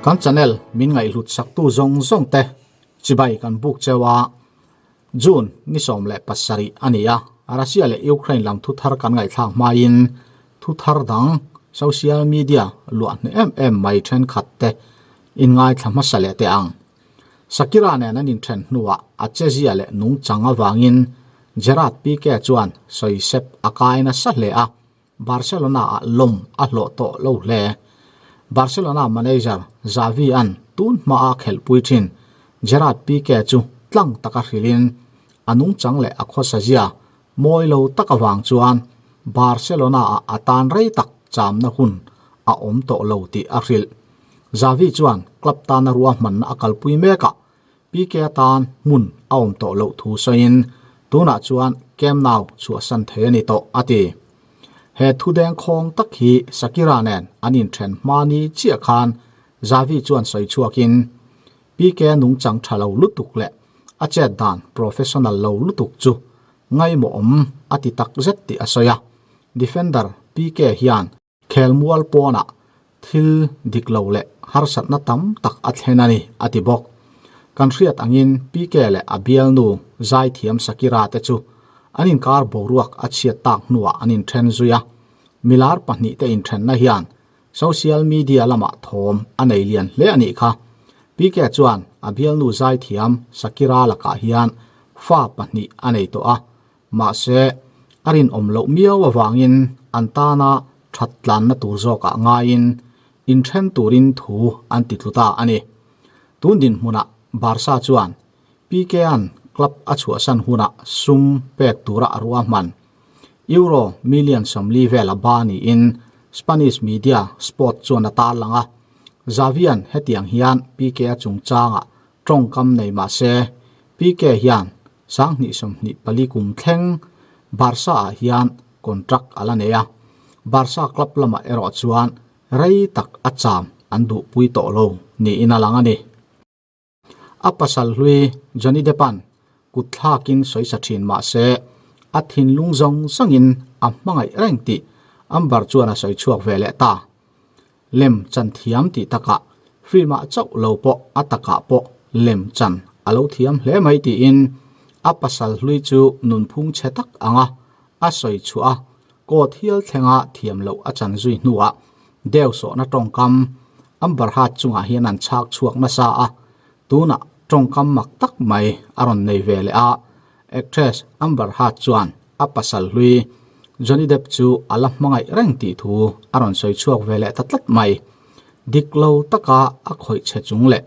Kan channel min ngaihhlut saktu zawng zawng te chibai kan buk cheu a, June ni 17 a ni a, Russia leh Ukraine lam thuthar kan ngaihthlak hmain thuthar dang social media luah hneh em em mai thenkhat te inngaithla hmasa leh teh ang. Shakira nen an inthen hnuah a chezia leh nungchang avangin Gerard Pique chuan sawisep a kai nasa hle a, Barcelona-ah lawm a hlawh tawh lo hle. Barcelona manager Xavi-a'n tun hmaa khelhpui thin Gerard Pique chu tlang taka hrilhin a nungchang leh a khawsazia mawi lo tak avang chuan Barcelona-ah a tan rei tak chamna hun a awm tawh lo tih a hrilh. Xavi chuan club tana ruahmanna a kalpui mek a, Pique atan hmun a awm tawh loh thu sawiin tunah chuan Camp Nou chhuahsan thei a ni tawh a ti. He thudeng khawng tak hi Shakira nen an inthen hma ni chiah khan Xavi chuan sawi chhuakin Pique nungchang tha lo lutuk leh a chet dan professional lo lutuk chu ngaimawhawm a ti tak zet tih a sawi a. Defender Pique hian Khelmual pawnah thil dik lo leh harsatna tam tak a thlen a ni, a ti bawk. Kan hriat angin Pique leh a bialnu zaithiam Shakira te chu an inkar boruak a chhiat tak hnuah an inthen zui a. Milar pahnihte inthenna hian social media lamah thawm a nei lian hle a nih kha. Pique chuan a bialnu zaithiam Shakira lakah hian fa pahnih a nei tawh a, Mahse, a rinawm loh miau avangin an tana that tlanna tur zawkah ngaiin inthen turin thu an ti tlu ta a ni. Tun dinhmunah Barca chuan Pique-a'n club a chhuahsan hunah sum pek tura a ruahman Euro million 40 vel a ba niin Spanish media Sport chuan a tarlang a. Xavi-a'n hetiang hian Pique-a chungchangah tawngkam nei mah se Pique hian 2024 kum thleng Barca ah hian contract a la nei a, Barca club lamah erawh chuan rei tak a cham an duhpui tawh lo niin a lang a ni. A pasal hlui Johnny Depp-a'n kut thlakin sawi sa thin mah se a thinlung zawng zawngin a hmangaih reng tih Amber chuan a sawi chhuak ve leh ta. Lem chan thiam tih takah film-ah chauh lo pawh a takah pawh lem chan a lo thiam hle mai tiin a pasal hlui chu nunphung chhe tak anga a sawi chhuah a, court hial thlenga thiam loh a chan zui hnuah deu sawhna tawngkam Amber Heard chungah hian an chhak chhuak nasa a, tunah tawngkam mak tak mai a rawn nei ve leh a, actress Amber Heard chuan a pasal hlui Johnny Depp chu a la hmangaih reng tih thu a rawn sawi chhuak ve leh ta tlat mai. Dik lo taka a khawih che chung leh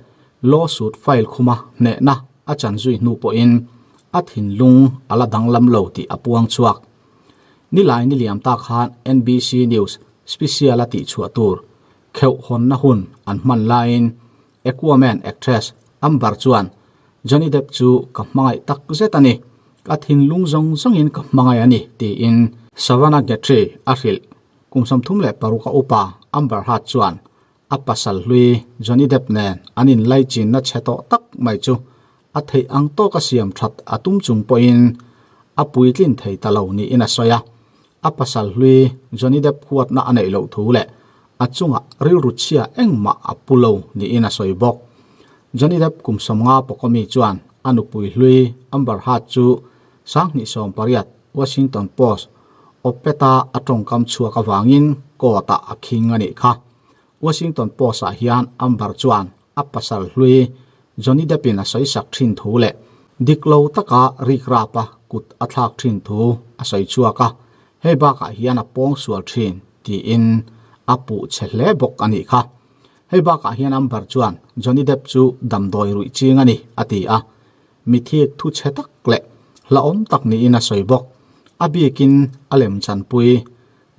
lawsuit file khuma hnehna a chan zui hnu pawhin a thinlung a la danglam lo tih a puang chhuak. Nilai ni liam ta khan NBC News special a tihchhuah tur kheuh hawnna hun an hman laiin Aquaman actress Amber chuan Johnny Depp chu ka hmangaih tak zet a ni, ka thinlung zawng zawngin ka hmangaih a ni tiin Savannah Guthrie a hrilh. Kum 36 a upa Amber Heard chuan a pasal hlui Johnny Depp nen an inlaichinna chhe tawh tak mai chu a theih ang tawka siam that a tum chung pawhin a puitlin thei ta lo niin a sawi a. A pasal hlui Johnny Depp huatna a neih loh thu leh a chungah rilru chhia engmah a pu lo niin a sawi bawk. Johnny Depp kum 50 pawkawmi chuan a nupui hlui Amber Heard chu 2018 Washington Post op-ed-a a tawngkam chhuak avangin court-ah a khing a nih kha. Washington Post-ah hian Amber chuan a pasal hlui Johnny Depp-in a sawi sak thin thu leh dik lo taka rik rapa kut a thlak thin thu a sawi chhuak a, hei bakah hian a pawng sual thin tiin a puh chhe hle bawk a nih kha. Hei bakah hian Amber chuan Johnny Depp chu damdawi ruih ching a ni a ti a, mithik thu chhe tak leh hlauhawm tak niin a sawi bawk. A bikin a lemchanpui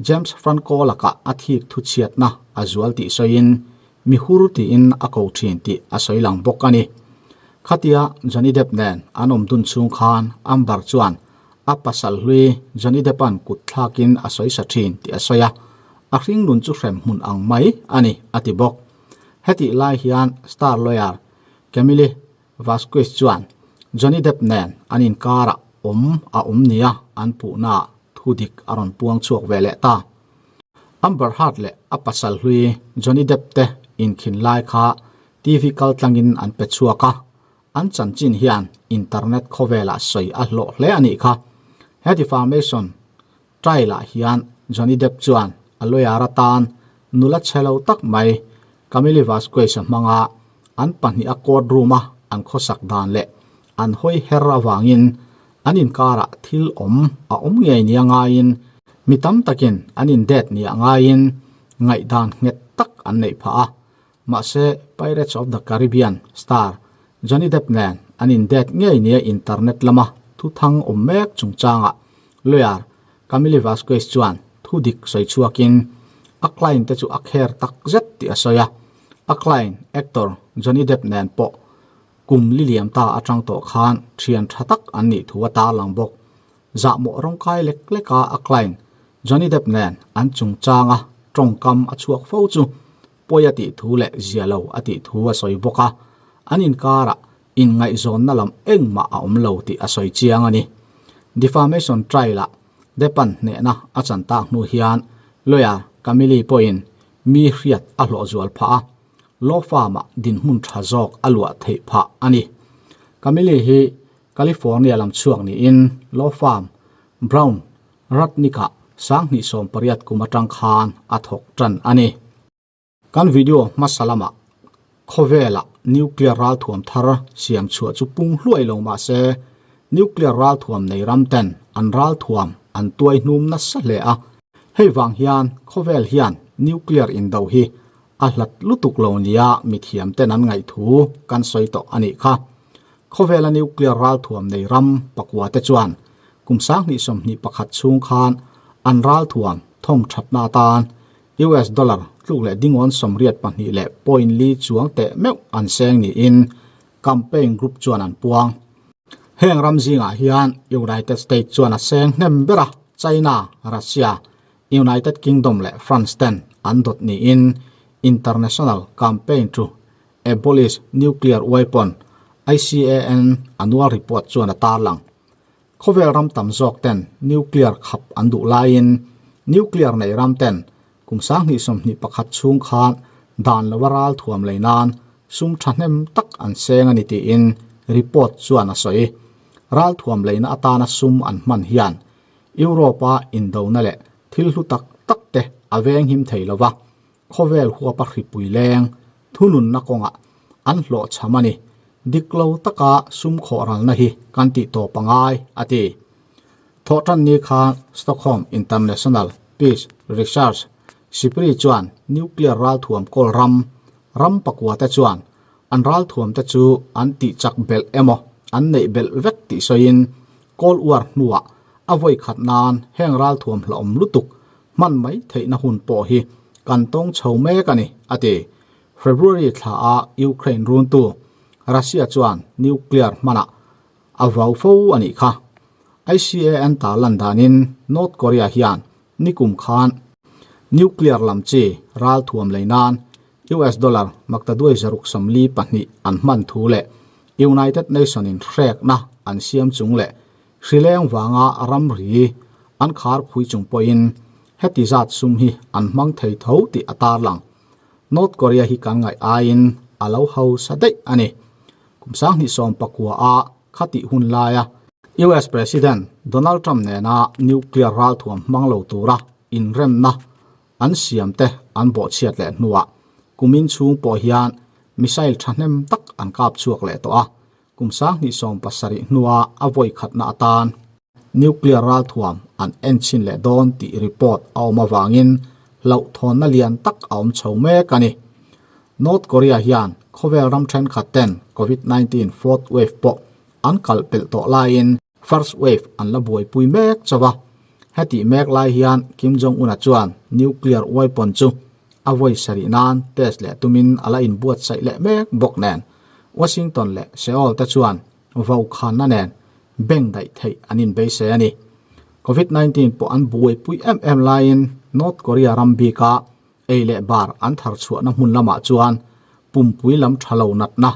James Franco lakah a thik thu chhiatna a zual tih sawiin mi hur tiin a ko thin tih a sawi lang bawk a ni. Khatia Johnny Depp nen an awm dun chhung khan Amber chuan a pasal hlui Johnny Depp-a'n kut thlakin a sawi sa thin tih a sawi a, a hringnun chu hrem hmun ang mai a ni a ti bawk. Hetih lai hian star lawyer Camille Vasquez chuan Johnny Depp nen an inkarah awm a awm nia an puhnaah thu dik a rawn puang chhuak ve leh ta. Amber Heard leh a pasal hlui Johnny Depp te inkhin lai kha. TV kaltlangin an pe chhuak a, an chanchin hian internet khawvelah sawi a hlawh hle a nih kha. He defamation trial-ah hian Johnny Depp chuan a lawyer atan nula chhe lo tak mai Camille Vasquez-a hmanga an pahniha court room-a an khawsak dan leh an hawi her avangin an inkarah thil awm a awm ngei nia ngaiin mi tam takin an indet nia ngaiin ngaihdan nghet tak an neih phah a. Mahse, Pirates of the Caribbean star Johnny Depp nen an indet ngei nia internet lama thuthang awm mek chungchangah lawyer Camille Vasquez chuan thu dik sawi chhuakin a client te chu a kher tak zet tih a sawi a. A client actor Johnny Depp nen pawh kum li liam ta atang tawh khan thian tha tak an nih thu a tarlang bawk. Zahmawh rawngkai lek leka a client Johnny Depp nen an chungchanga tawngkam a chhuak fo chu pawi a tih thu leh zia lo a tih thu a sawi bawk a, an inkarah inngaihzawnna lam engmah a awm lo tih a sawi chiang a ni. Defamation trial-ah Depp-a'n hnehna a chan tak hnu hian lawyer Camille pawhin mi hriat a hlawh zual phah a, law firm-ah dinhmun tha zawk a luah theih phah a ni. Camille hi California lam chhuak niin law firm Brown Ratnik-ah 2018 kum atang khan a thawk tan a ni. Kan video hmasa lamah khawvelah nuclear ralthuam thar siam chhuah chu pung hluai lo mah se nuclear ralthuam nei ram ten an ralthuam an tuai hnum nasa hle a. Hei vang hian khawvel hian nuclear indo hi a hlat lutuk lo nia mithiam ten an ngaih thu kan sawi tawh a nih kha. Khawvela nuclear ralthuam nei ram pakua te chuan kum 2021 chhung khan an ralthuam thawm thatna atan US dollar tluk leh dingawn 82 leh point li chuang teh meuh an seng niin campaign group chuan an puang. Heng ram zingah hian United States chuan a seng hnem ber a, China, Russia, United Kingdom leh France ten an dawt niin International Campaign to Abolish Nuclear Weapon, ICAN, annual report chuan a tarlang. Khawvel ram tam zawk ten nuclear khap an duh laiin nuclear nei ram ten kum 2021 chhung khan dan lova ral thuam lei nan sum thahnem tak an seng a ni tiin report chuan a sawi. Ral thuam leina atana sum an hman hian Europe-a indona leh thil hlu tak tak te a veng him thei lova, khawvel huapa hripui leng thununna kawngah an hlawhchham a ni. Dik lo taka sum khawh ralna hi kan tih tawp a ngai, a ti. Thawhtan ni khan Stockholm International Peace Research Sipri chuan nuclear ralthuam kawl ram ram pakua te chuan an ralthuam te chu an tih chak belh emaw an neih belh vek tih sawiin kawl uar hnuah a vawi khat nan heng ralthuam hlauhawm lutuk hman mai theihna hun pawh hi kan tawng chho mek a ni, a ti. February thla a Ukraine runtu Russia chuan nuclear hmanah a vau fo a nih kha. ICAN tarlan danin North Korea hian nikum khan nuclear lam chi ralthuam lei nan US dollar maktaduai 642 an hman thu leh United Nation in hrekna an siam chung leh hrileng vanga ramri an khar phui chung pawhin heti zat sum hi an hmang thei tho tih a tarlang. North Korea hi kan ngaih aiin a lo hausa daih a ni. Kum 2019 a khatih hun laia US President Donald Trump nena nuclear ralthuam hmang lo tura inremna an siam te an bawhchhiat leh hnuah kumin chhung pawh hian missile thahnem tak an kap chhuak leh tawh a, kum 2070 hnua a vawi khatna atan nuclear ralthuam an en chhin leh dawn tih report a awm avangin hlauhthawnna lian tak a awm chho mek a ni. North Korea hian khawvel ram thenkhat ten COVID-19 fourth wave pawh an kalh pelh tawh laiin first wave an la buaipui mek chauh a. Heti mek lai hian Kim Jong-un-a chuan nuclear weapon chu a vawi sarih nan test leh tumin a la inbuatsaih leh mek bawk nen Washington leh Seoul te chuan vaukhanna nen beng daih theih an inbeisei a ni. COVID-19 pawh an buaipui em em laiin North Korea ram bika ei leh bar an thar chhuahna hmun lamah chuan pumpui lam tha lo natna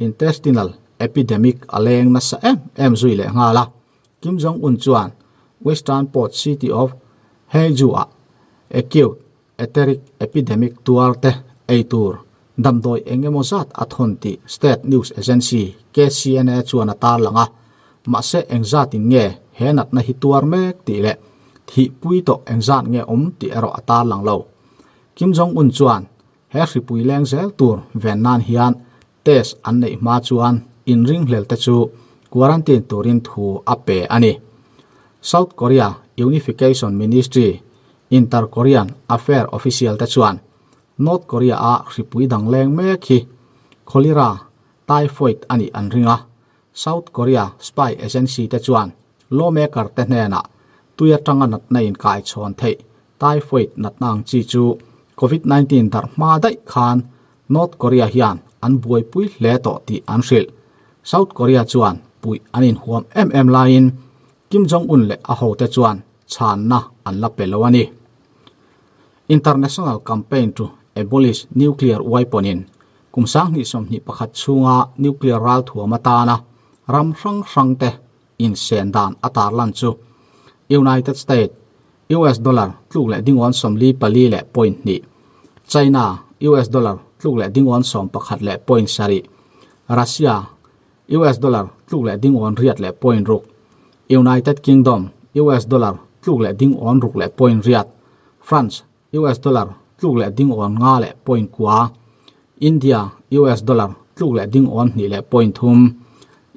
intestinal epidemic a leng nasa em em zui leh nghal a. Kim Jong-un chuan Western Port City of Haeju-ah acute enteric epidemic tuar te ei tur Damdawi eng emaw zat a thawn tih state news agency KCNA chuan a tarlang a, mahse engzatin nge he natna hi tuar mek tih leh thihpui tawh engzat nge awm tih erawh a tarlang lo. Kim Jong Un chuan he hripui leng zel tur ven nan hian test an neih hma chuan inringhlel te chu quarantine turin thu a pe a ni. South Korea Unification Ministry Inter-Korean Affair official te chuan North Korea a hripui dang leng mek hi cholera, typhoid a nih an ring a. South Korea spy agency te chuan lawmaker te hnenah tui atanga natna inkai chhawn theih typhoid natna ang chi chu Covid 19 darh hma daih khan North Korea hian an buaipui hle tawh tih an hrilh. South Korea chuan puih an inhuam em em laiin Kim Jong Un leh a hote chuan chhanna an la pe lo a ni. International Campaign to Abolish Nuclear Weapon in kum 2021 chhunga nuclear ralthuam atana ram hrang hrangte insen dan a tarlan chu United States, US dollar tluk leh dingawn 44 leh point hnih, China, US dollar tluk leh dingawn 11 leh point sarih, Russia, US dollar tluk leh dingawn riat leh point ruk, United Kingdom, US dollar tluk leh dingawn ruk leh point riat, France, US dollar tluk leh dingawn nga leh point kua, India, US dollar tluk leh dingawn hnih leh point thum,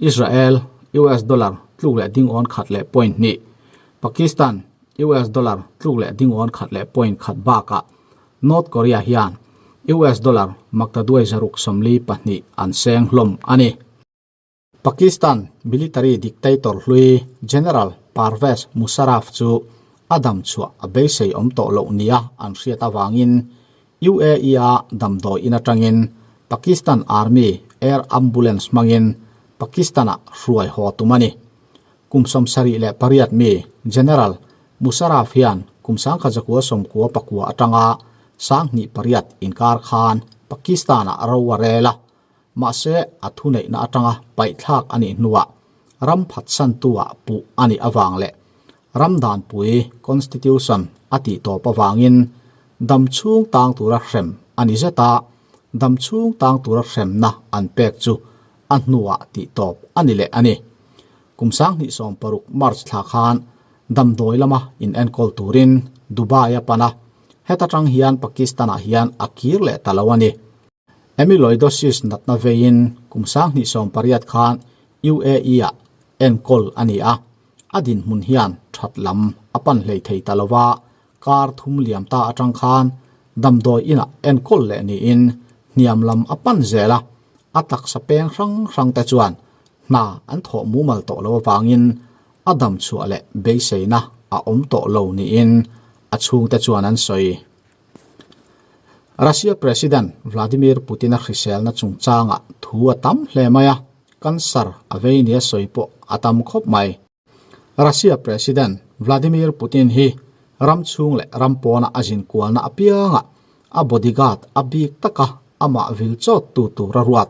Israel, US dollar tluk leh dingawn khat leh point hnih, Pakistan, US dollar tluk leh dingawn khat leh point khat bakah North Korea hian US dollar maktaduai 642 an seng hlawm a ni. Pakistan military dictator hlui General Pervez Musharraf chu a dam chhuah a beisei awm tawh loh nia an hriat avangin UAE-a damdawi in atangin Pakistan Army Air Ambulance hmangin Pakistan-ah hruai haw tum a ni. Kum 78 mi General Musharraf hian kum 1999 atanga 2008 inkar khan Pakistan-ah ro a rel a, mahse a thuneihna atanga paihthlak a nih hnuah ram phatsantu-ah puh a nih avang leh ram danpui, constitution, a tih tawp avangin dam chhung tang tura hrem a ni zet a, dam chhung tang tura hremna an pek chu a hnuah tih tawp a ni leh a ni. Kum 2016 March thla khan damdawi lama inenkawl turin Dubai a pan a, heta tang hian Pakistan-ah hian a kir leh ta lo a ni. Amyloidosis natna veiin kum 2018 khan UAE-ah enkawl a ni a, a dinhmun hian that lam a pan hlei thei ta lo va, kar thum liam ta atang khan damdawi inah enkawl leh niin hniam lam a pan zel a, a taksa peng hrang hrang te chuan hna an thawh mumal tawh lo avangin a dam chhuah leh beiseina a awm tawh lo niin a chhungte chuan an sawi. Russia President Vladimir Putin-a hriselna chungchangah thu a tam hle mai a, cancer a vei nia sawi pawh a tam khawp mai. Russia President Vladimir Putin hi ram chhung leh ram pawna a zin kualna apiangah a bodyguard a bik taka amah vil chawt tu tur a ruat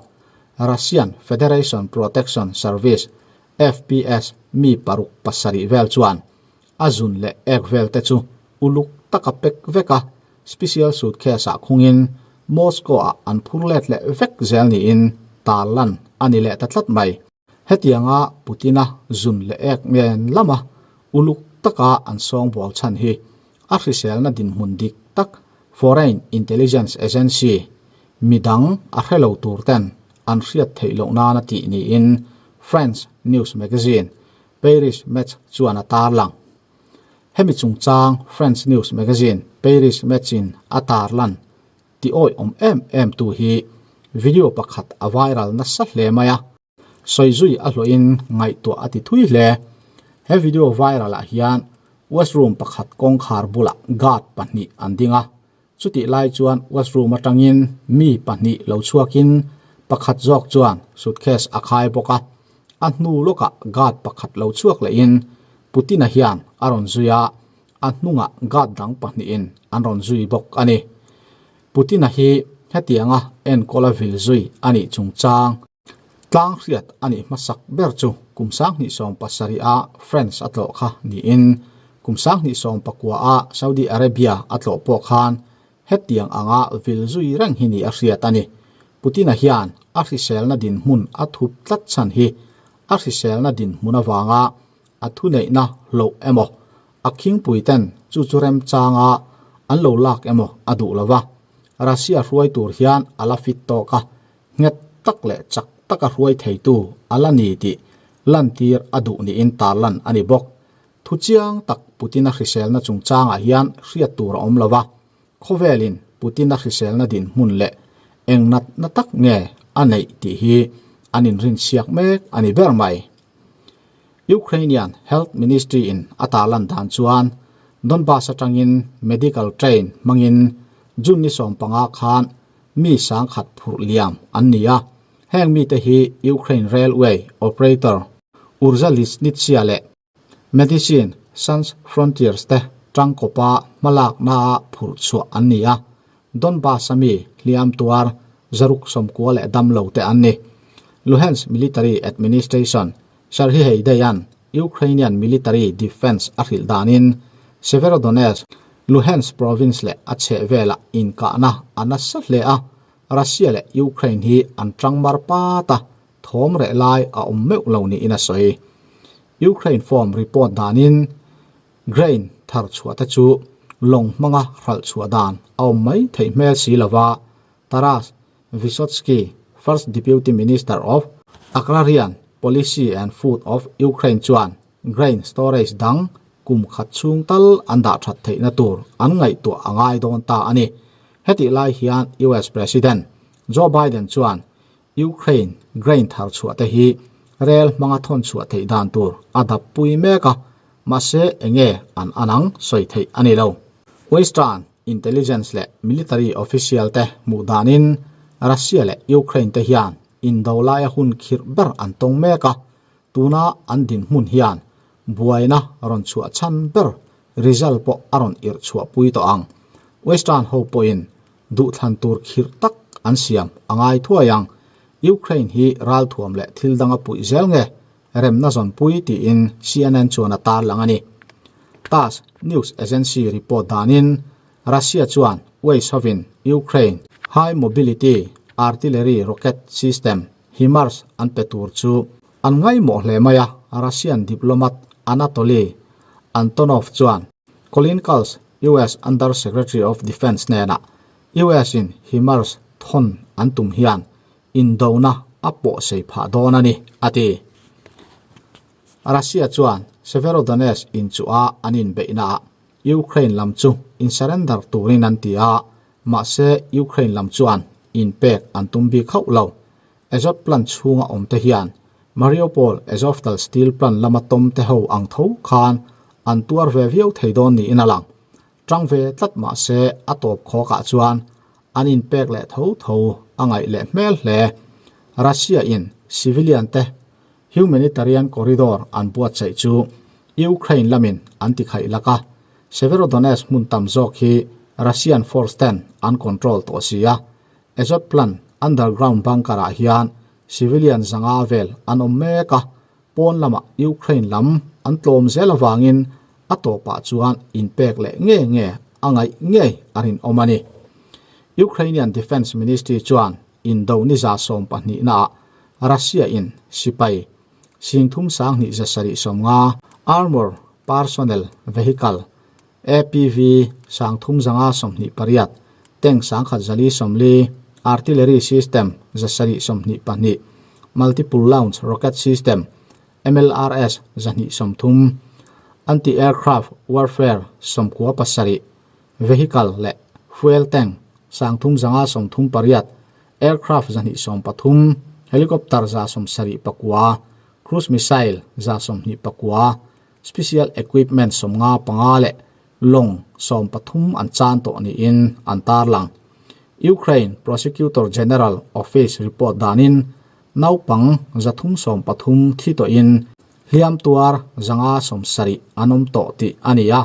Russian Federation Protection Service, FPS, mi paruk pasarih vel chuan a zun leh ek vel te chu uluk taka pek vek a, special suitcase ah khungin Moscow ah an phur let leh vek zel niin tarlan a ni leh ta tlat mai. Hetianga Putin-a zun leh ek ngen lama uluk taka an sawngbawl chhan hi a hriselna dinhmun dik tak Foreign Intelligence Agency midang a hre lo tur ten an hriat theih loh nana tih niin French news magazine Paris Match chuan a tarlang. Hemi chungchang French news magazine Paris Match-in a tarlan ti awi awm em em tu hi video pakhat a viral nasa hle mai a, sawi zui a hlawhin ngaihtuah a ti thui hle. He video viral ah hian washroom pakhat kawngkhar bulah guard pahnih an ding a, chutih lai chuan washroom atangin mi pahnih lo chhuakin pakhat zawk chuan suitcase a khai bawk a, a hnu lawkah guard pakhat lo chhuak lehin Putin-a hian a rawn zui a, a hnungah guard dang pahnihin an rawn zui bawk a ni. Putin-a hi hetianga enkawl a vil zui a nih chungchang tlang hriat a nih hmasak ber chu kum 2017 a France a tlawh kha niin kum 2019 a Saudi Arabia a tlawh pawh khan hetiang anga vil zui reng hi ni a hriat a ni. Putin-a hian a hriselna dinhmun a thup tlat chhan hi a hriselna dinhmun avanga a thuneihna hloh emaw, a khingpuiten chu chu remchanga an lo lak emaw a duh lo va. Russia hruai tur hian a la fit tawk a, nghet tak leh chak taka hruai theitu a la ni tih lantir a duh niin tarlan a ni bawk. Thu chiang tak Putin-a hriselna chungchangah hian hriat tur a awm lo va, khawvelin Putin-a hriselna dinhmun leh eng natna tak nge a neih tih hi an inrinchhiak mek a ni ber mai. Ukrainian Health Ministry in a tarlan dan chuan Donbas atangin medical train hmangin June ni 15 khan mi 10,000 phurh liam an ni a, heng mite hi Ukraine Railway operator Urzaliznytsia leh Medicine Sans Frontiers te tangkawpa hmalaknaa phurh chhuah an ni a, Donbas-a mi hliam tuar 690 leh damlo te an ni. Luhansk Military Administration Serhiy Haidai-a'n Ukrainian Military Defence a hrilh danin Severodonetsk, Luhansk province leh a chhehvelah inkahna a nasa hle a, Russia leh Ukraine hi an tangmar pat a, thawm reh lai a awm meuh lo niin a sawi. Ukraine form report danin grain thar chhuah te chu lawng hmanga hralh chhuah dan a awm mai theih hmel si lova, Taras Vysotsky, First Deputy Minister of Agrarian Policy and Food of Ukraine chuan grain storage dang kum khat chhung tal an dah that theihna tur an ngaihtuah a ngai dawn ta a ni. Hetih lai hian US President Joe Biden chuan Ukraine grain thar chhuah te hi rel hmanga thawn chhuah theih dan tur a dap pui mek a, mahse enge an an ang sawi theih a ni lo. Western intelligence leh military official te hmuh danin Russia leh Ukraine te hian indo laia hun khirh ber an tawng mek a, tuna an dinhmun hian buaina rawn chhuah chhan ber result pawh a rawn irh chhuah pui tawh ang. Western ho pawhin duhthlan tur khirh tak an siam a ngai thuai ang. Ukraine hi ralthuam leh thil danga puih zel nge remna zawnpui tiin CNN chuan a tarlang a ni. Tass news agency report danin Russia chuan West hovin Ukraine high mobility artillery rocket system HIMARS an pe tur chu an ngaihmawh hle mai a, Russian diplomat Anatoly Antonov chuan Colin Kahl, US Under Secretary of Defence hnenah US in HIMARS thawn an tum hian indona a pawh sei phah dawn a ni, a ti. Russia chuan Severodonetsk inchuh a an inbeihnaah Ukraine lam chu in surrender turin an ti a, mahse Ukraine lam chuan inpek an tum bik hauh lo. Azov plant chhunga awm te hian Mariupol Azovstal steel plant lama tawm te ho ang tho khan an tuar ve viau thei dawn niin a lang. Tang ve tlat mah se a tawp khawkah chuan an inpek leh tho tho a ngaih leh hmel hle. Russia in civilian te humanitarian corridor an buatsaih chu Ukraine lamin an ti khaih lak a, Severodonetsk hmun tam zawk hi Russian force ten an control tawh si a, Azot plant underground bunker ah hian civilian 500 vel an awm mek a, pawn lamah Ukraine lam an tlawm zel avangin a tawpah chuan inpek leh nge nge a ngaih ngei a rinawm a ni. Ukrainian Defence Ministry chuan indo ni 12 naah Russia in sipai 32,750 armour personnel vehicle APV 3528, Tank 1140, Artillery System 722, Multiple Launch Rocket System, MLRS, 230, Anti-Aircraft Warfare 97, Vehicle leh Fuel Tank 3538, Aircraft 213, Helicopter 79, Cruise Missile 129, Special equipment 55 leh lawng 13 an chan tawh niin an tarlang. Ukraine Prosecutor General Office report danin naupang 313 thi tawhin hliam tuar 570 an awm tawh tih a ni a.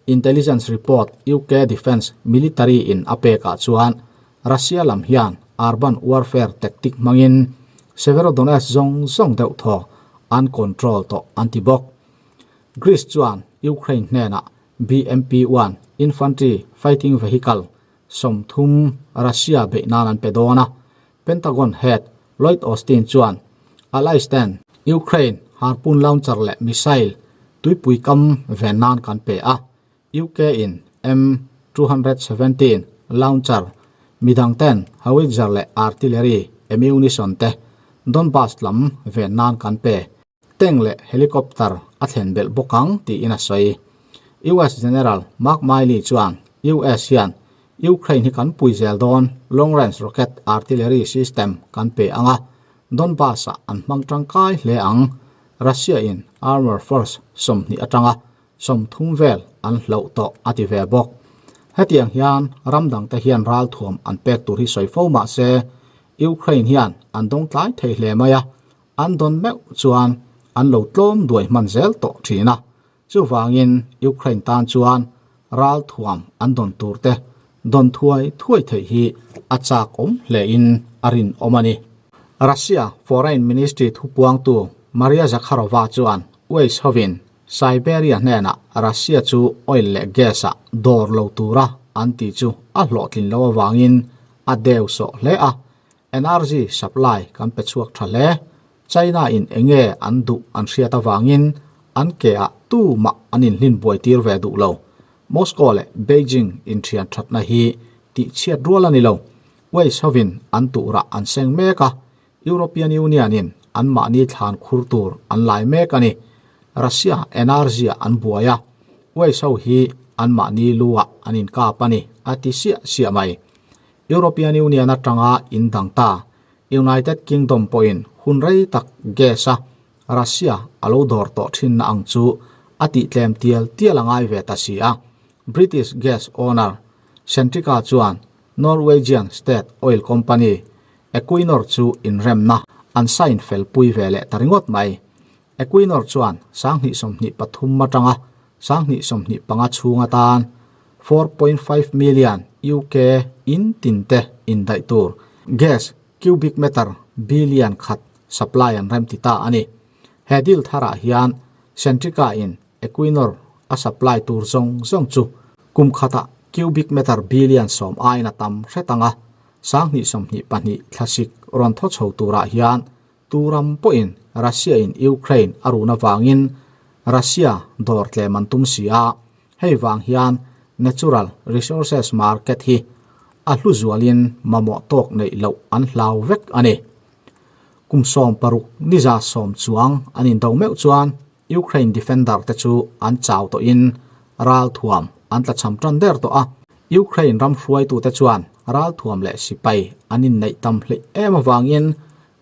Intelligence report UK Defence Military in a pekah chuan Russia lam hian urban warfare tactic hmangin Severodonetsk zawng zawng deuh thaw an control tawh an ti bawk. Greece chuan Ukraine hnenah BMP-1 infantry fighting vehicle 30 Russia beih nan an pe dawn a. Pentagon head Lloyd Austin chuan Allies ten Ukraine harpoon launcher leh missile tuipui kam ven nan kan pe a, UK in M217 launcher, midang ten howitzer leh artillery ammunition te Donbas lam ven nan kan pe. Tank leh helicopter a thlen belh bawk ang tiin a sawi. US General Mark Milley chuan US hian Ukraine hi kan pui zel dawn, long range rocket artillery system kan pe ang a, Donbas-ah an hmang tangkai hle ang. Russia in armour force 20 atanga 30 vel an hloh tawh a ti ve bawk. Hetiang hian ram dangte hian ralthuam an pek tur hi sawi fo mah se Ukraine hian an dawng tlai thei hle mai a, An dawn meuh chuan an lo tlawm duai hman zel tawh thin a, chuvangin Ukraine tan chuan ralthuam an dawn tur te dawn thuai thuai theih hi a chak awm hlein a rinawm a ni. Russia Foreign Ministry thupuangtu Maria Zakharova chuan West hovin Siberia hnenah Russia chu oil leh gas-ah dawr lo tura an tih chu a hlawhtlin lo avangin a deu sawh hle a, Energy supply kan pe chhuak tha hle. China in enge an duh an hriat avangin an ke ah tu mah an inhlin buai tir ve duh lo. Moscow leh Beijing inthian thatna hi tih chhiat rual a ni lo. West hovin an tuhrah an seng mek a, European Union in an mahni thlan khur tur an lai mek a ni. Russia energy ah an buai a, West ho hi an mahni lu ah an inkap a ni a ti siah siah mai. European Union atanga in dang ta, United Kingdom pawhin hun rei tak gas a Russia a lo dawr tawh thinna ang chu a tihtlem tial tial a ngai ve ta si a. British gas owner Centrica chuan Norwegian state oil company Equinor chu inremna an sign fel pui ve leh ta ringawt mai. Equinor chuan 2023 atanga 2025 chhung atan 4.5 million UK in tin te indaih tur gas cubic meter billion khat supply an rem ti ta a ni. He deal tharah hian Centrica in Equinor a supply tur zawng zawng chu kum khatah cubic meter billion sawm aiin a tam hret ang a, 2022 thlasik rawn thaw chho turah hian Tu ram pawhin Russia in Ukraine a run avangin Russia dawr tlem an tum si a, hei vang hian natural resources market hi a hlu zualin mamawh tawk neih loh an hlau vek a ni. Kum 60 niza sawm chuang an indo meuh chuan Ukraine defender te chu an chau tawhin ralthuam an tlachham tan der tawh a, Ukraine ram hruaitute chuan ralthuam leh sipai an inneih tam hleih em avangin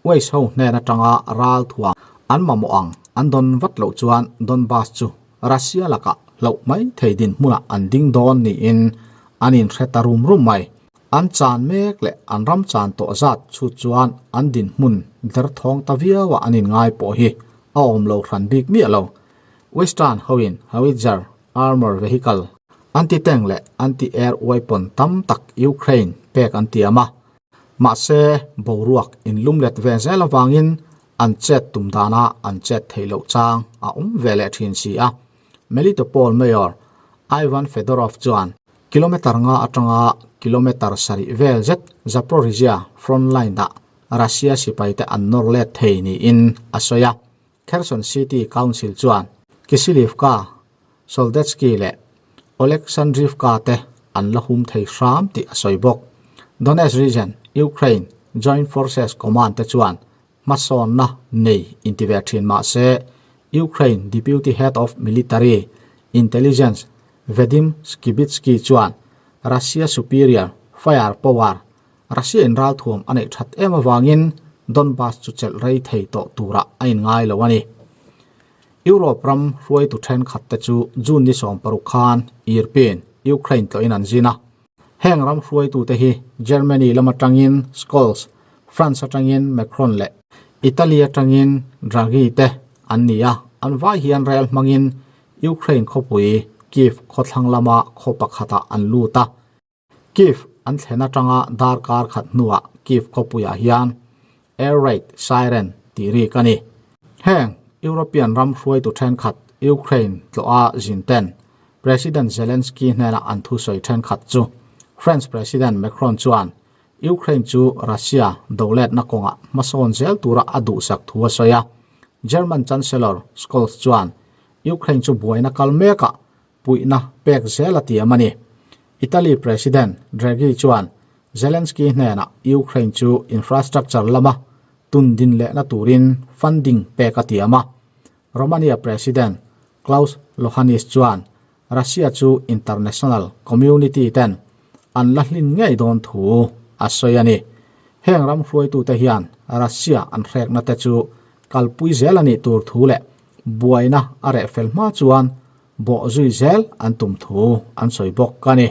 West ho hnen atanga ralthuam an mamawh ang an dawn vat loh chuan Donbas chu Russia lakah hlauh mai thei dinhmunah an ding dawn niin an inhre ta rum rum mai. An chan mek leh an ram chan tawh zat chhut chuan an dinhmun derthawng ta viauah an inngai pawh hi a awm lo hran bik miah lo. Western hoin howitzer, armour vehicle, anti-tank leh anti-air weapon tam tak Ukraine pek an tiam a. Mahse, boruak inlumlet ve zel avangin an chet tum dana an chet theih loh chang a awm ve leh thin si a. Melitopol Mayor Ivan Fedorov chuan kilometre nga atanga kilometre sarih vel zet Zaporizhzhia frontline-ah Russia sipaite an nawr let thei niin a sawi a. Kherson City Council chuan Kisilivka, Soldetsky leh Oleksandrivka te an la hum thei hram tih a sawi bawk. Donetsk Region, Ukraine Joint Forces Command te chuan hmasawnna nei inti ve thin mah se Ukraine Deputy Head of Military Intelligence Vadim Skibitsky chuan Russia superior fire power Russia in ralthuam a neih that em avangin Donbas chu chelh rei thei tawh turah a inngai lo a ni. Europe ram hruaitu thenkhat te chu June ni 16 khan Irpin, Ukraine tlawhin an zin a. Heng ram hruaitute hi Germany lam atangin Scholz, France atangin Macron leh Italy atangin Draghi te an ni a, an vai hian rel hmangin Ukraine khawpui Kyiv khawthlang lama khaw pakhatah an lut a. Kyiv an thlen atanga darkar khat hnuah Kyiv khawpuiah hian air raid siren tih rik a ni. Heng European ram hruaitu thenkhat Ukraine tlawha zin ten President Zelensky hnena an thusawi thenkhat chu French President Macron chuan Ukraine chu Russia doletna kawngah hmasawn zel tura a duhsak thu a sawi a. German Chancellor Scholz chuan Ukraine chu buaina kal mekah puihna pek zel a tiam a ni. Italy President Draghi chuan Zelensky hnenah Ukraine chu infrastructure lama tun din lehna turin funding pek a tiam a. Romania President Klaus Iohannis chuan Russia chu international community ten an la hlin ngei dawn thu a sawi a ni. Heng ram hruaitute hian Russia an hrekna te chu kalpui zel a nih tur thu leh buaina a reh fel hma chuan bawh zui zel an tum thu an sawi bawk a ni.